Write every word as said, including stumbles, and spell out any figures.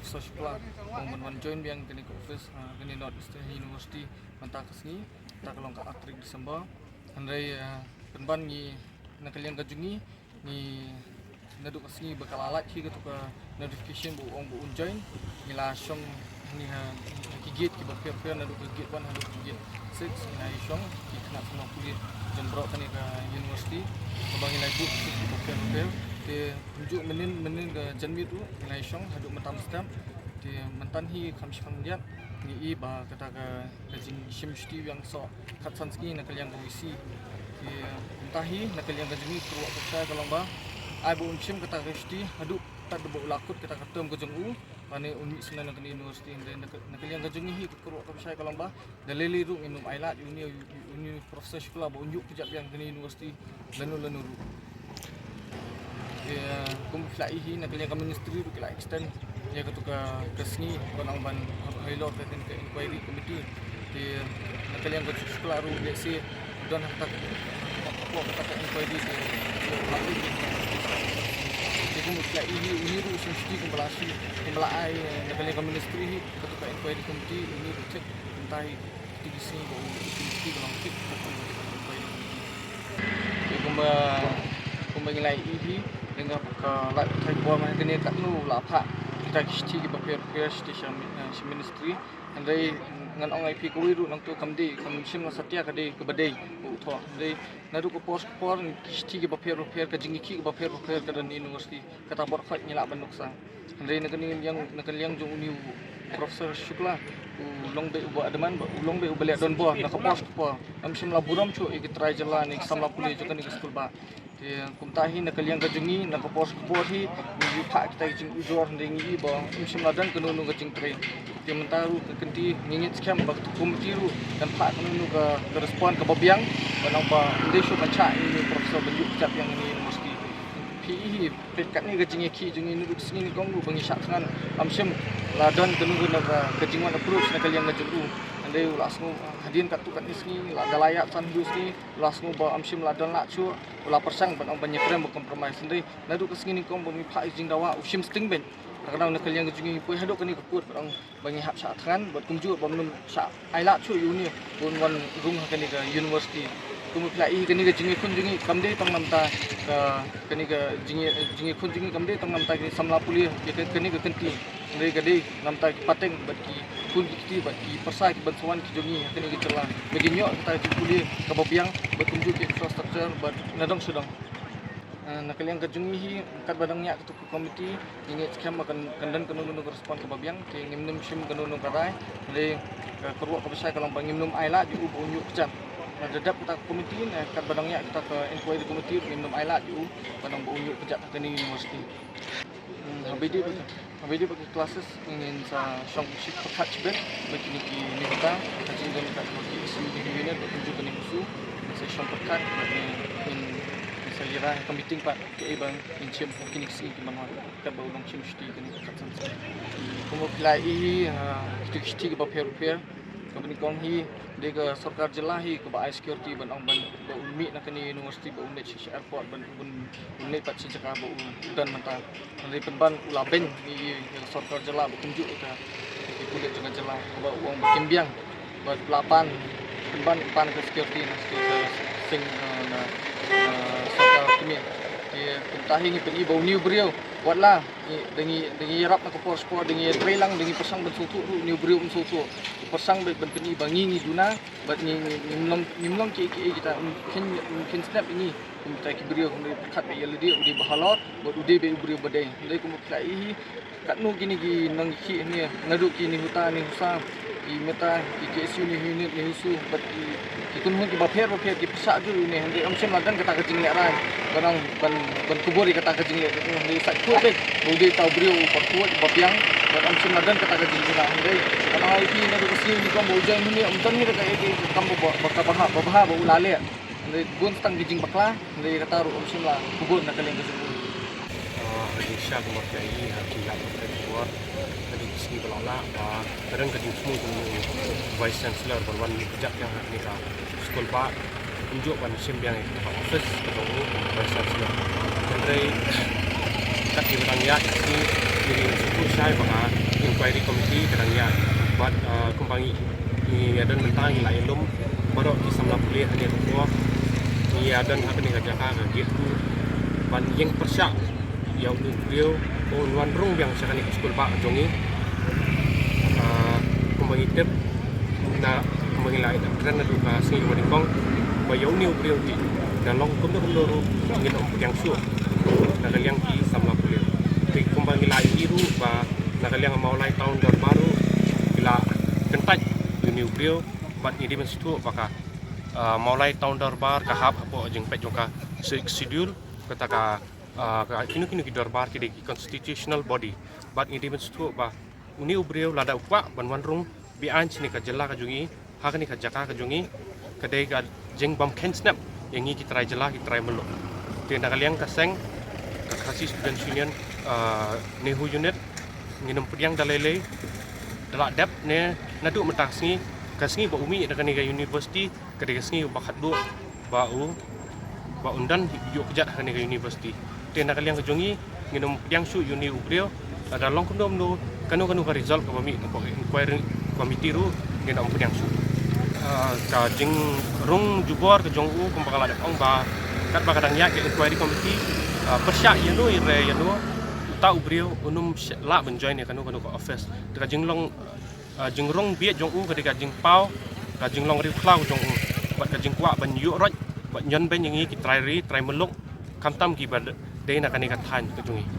Professor Shukla, ba un wan join biang kane ka office, ah, kane North Eastern University, mynta ka sngi, mynta ka long ka arphew tarik December. Hynrei, ah, pynban ngi na ka liang ka jong ngi, ngi naduh ka sngi ba ka la lait hi katu ka notification ba u ong ba un join, ngi la shong hangne ha, ha ki gate kiba pher pher, naduh ka gate one haduh ka gate six, ngi la ïa shong ki khynnah samla pule jong baroh kane ka university, kaba ngi la buh ki kiba pher pher. Te kumjuh mynnin mynnin ka janmiet ruh ngi la ïa shong haduh mynta mynstep. Te mynta hi kham shipang ïa ngi i ba kata ka, ka jingshim shuti biang soh khatsan sngi na ka liang ka V C. Te mynta hi na ka liang ka jong ngi ka kyrwoh ka bishar ka long ba ai ba un shim kata ka shuti haduh tad ba u la kut kata ka term ka jong u, ba ne un mih sngewbha na kane university. Hynrei na ka, na ka liang ka jong ngi hi ka kyrwoh ka bishar ka long ba da lei lei ruh ngin ym ailad ïa une, ïa une u Professor Shukla ba un ïuh kjat biang kane university lano lano ruh. Te, eh, kum ki la ïohi na ka liang ka ministry ruh ki la extend ïa katu ka, ka sngi ban ong ban hap halor ka, ka inquiry committee. Te na ka liang ka Shukla ruh lehse don ha kata ka, ka, ka inquiry te, te kum ki la ïohi une ruh u shim shuti kumba la shim, kumba la ai, eh, na ka liang ka ministry hi katu ka inquiry committee, une ruh thik mynta hi. Te ki sngi ba u, ki sngi ba long tip ka kum ka kum ka kum. Te kumba, kumba ngi la ïohi, lynga ka la thai bor ma kane katno la phah kita ki shithi kiba pher pher shithi sha mi-, eh, sha ministry. Hynrei ngan ong ïa phi kawei ruh nangto kam dei, kam shym la satia ka dei kaba dei ba u thoh. Hynrei naduh ka por sha ka por ki shithi kiba pher pher, ka jingïakhih kiba pher pher ka don ha university. Kata bor khoit ngi lah ban nuksa. Hynrei na ka liang, na ka liang jong une u Professor Shukla, u long beit uba adamant, ba u long beit uba leh donbor na ka por sha ka por. Ym shym la burom shuh ïa ki trai jylla ne ki samla pule jong kane ka skul ba. Te kumta hi na ka liang ka jong ngi na ka por sha ka por hi ngi phah kita ki jingujor, hynrei ngi i ba ym shym la don kano kano ka jingtrei. Te mynta ruh ka kynti ngi ngeit skhem ba ka committee ruh kan phah kano kano ka, ka respond kaba biang, ba nang ba ym dei shuh ban shah ïa une u professor ban ïuh kjat biang ïa une u university. Phi i hi, peit katne ka jingïakhih jong ngi naduh ka sngi nyngkong ruh ba ngi shah thngan, ym shym la don kano kano ka, ka jingwan approach na ka liang ka jong u. Hynrei u la sngew, hadien katto katne sngi, la da la ïaid san hynriew sngi, u la sngew ba ym shym la don lah shuh, u la pyrshang ban ong ban ïakren ban compromise. Hynrei naduh ka sngi nyngkong ba ngi phah ïa ka jingdawa u shim sting beit. Ka dang na ka liang ka jong ngi poi haduh kane ka kut ba dang ba ngi hap shah thngan bad kumjuh ba ym shah ai lad shuh ïa une ba un wan rung ha kane ka university. Kumba phi la i kane ka jingïakhun jong ngi kam dei tang namar ka, kane ka jingïa-, jingïakhun jong ngi kam dei tang namar ki samla pule ïa ka, kane ka kynti. Hynrei ka dei namar ki pateng bad ki khun ki kti bad ki pyrsa ki ban sa wan ki jong ngi ha kane ka jylla ba kin ïoh kata ka jingpule kaba biang bad kumjuh ki infrastructure bad na dong sha dong. Eh, na ka liang ka jong ngi hi katba dang ïaid katu ka committee, ngi ngeit skhem ba kan, kan don kano kano ka respond kaba biang, te ngim nym shim kano kano ka rai. Hynrei ka kyrwoh kaba shai ka long ba ngim nym ai lad ïa u ba un ïuh kjat. Lada dep kata ka committee ne katba dang ïaid kata ka inquiry committee ngim nym ai lad ïa u ba dang ba un ïuh kjat ha kane university. Hmm, haba ïadei bad, haba ïadei bad ki classes ngin sa shong shipyrkhat shibit bad kine ki nonghikai, ha jingdon ka KSU unit bad kumjuh kane ka KSU, ngin sa shong pyrkhat bad ngin, ngin sa ïa rai ha ka meeting pat kaei ba ngin shim ha kine ki sngi ki ban wan. Katba u long shim shuti kane ka khatsan sngi. Kumba phi la i hi, ha, kito ki shuti kiba pher pher. Kaba nyngkong hi dei ka sorkar jylla hi kaba ai security ban ong ban ba un mih na kane university ba un leit sha airport ban un, un leit pat sha jaka ba u don mynta. Hynrei pynban u la beiñ ïa ka sorkar jylla ba kumjuh ïa ka, ïa ki pulit jong ka jylla ba u ong ba kim biang. Bad la pan, pynban pan ka security na state, eh, sing, eh, na, eh, sorkar kmie. Te kumta hi ngi pyni ba une u briew wat la ngi, da ngi, da ngi ïarap na ka por sha ka por, da ngi ïatreilang, da ngi pyrshang ban sngewthuh ruh une u briew um sngewthuh. Pyrshang beit ban pyni ba ngi ngi duna bad ngi, ngi, ngim long, ngim long kiei kiei kita, um kheiñ, um kheiñ snep ïa ngi kum kita ki briew, hynrei pyrkhat beit ïa lade u dei ba halor bad u dei beit u briew ba dei. Hynrei kumba phi la i hi, katno kine ki nongïakhih ne naduh ki NEHUTA, NEHUSA, ki META, ki KSU, NEHU unit, NEHUSU bad ki, ki kynhun kiba pher ba pher ki pyrshah jur ïa une, hynrei ym shym la don kata ka jinglehrai ban ong ban, ban kubur ïa kata ka jingleh. Hynrei sa khuid beit ba u dei uta u briew uba khuid uba biang bad ym shym la don kata ka jingkynnoh. Hynrei kata nga ong ïa phi naduh ka sngi nyngkong ba u join hangne ym don hi ruh kaei kaei ka kam ba, ba, ba kaba hap, ba bha ba u la leh. Hynrei bun tang ki jingbakla, hynrei kata ruh ym shym la kubur na ka liang ka jong u. Ah, ha jingshisha kumba phi la i ha ki lad ki khubor, ha ki sngi ba la lah, ba ka don ka jingsngew jong u Vice Chancellor ban wan kjat biang ha kane ka skul ba kumjuh ban shim biang ïa ka office ka jong u Vice Chancellor. Hynrei kat kiba dang ïaid ki sngi ngi sngewthuh shai ba ka, ngi Inquiry committee ka dang ïaid bad, uh, kumba ngi ïa don mynta ngi la ïalum baroh ki samla pule hangne ka por. Ngi ïa don ha kane ka jaka ka gate two ban ïeng pyrshah ïa u briew un wan rung biang sha kane ka skul bah jong ngi. Uh, kumba ngi tip na kumba ngi la ïa kren naduh ka sngi ba nyngkong ba ïa une u briew hi da long kumno kumno ruh ngin ym pdiang shuh na ka liang ki samla pule. Te kumba ngi la ïa ruh ba na ka liang Mawlai Town Dorbar ruh ki la kyntait ïa une u briew bad ngi dei ban sngewthuh ba ka, uh, Mawlai Town Dorbar ka hap hapoh jingpeit jong ka Sixth Schedule, kata ka, uh, ka kino kino ki dorbar ki dei ki constitutional body. Bad ngi dei ban sngewthuh ba une u briew lada u kwah ban wan rung biang shane ka jylla ka jong ngi ha kane ka jaka ka jong ngi, ka dei ka jingbym kheiñ snep ïa ngi ki trai jylla ki trai muluk. Te na ka liang ka seng ka Khasi Students Union, uh, NEHU unit, ngin ym pdiang da lei lei. Da la dep ne naduh mynta ka sngi, ka sngi ba u mih na kane ka university ka dei ka sngi ba khatduh ba u, ba un don ïuh kjat ha kane ka university. Te na ka liang ka jong ngi ngin ym pdiang shuh ïa une u briew. Lada long kumno kumno, kano kano ka result kaba mih na ka inquiry committee ruh ngin ym pdiang shuh. Ah, ka jingrung jubor ka jong u kumba ka la dep ong ba katba ka dang ïaid ka inquiry committee, ah, pyrshah ïano ïa re ïano, uta u briew un ym lah ban join ïa kano kano ka office. Te ka jinglong, ah, jingrung bieit jong u ka dei ka jingpaw ka jinglong riewkhlaw jong u bad ka jingkwah ban ïuh roit bad ñion beiñ ïa ngi ki trai ri trai muluk, khamtam kiba dei na kane ka thaiñ ka jong ngi.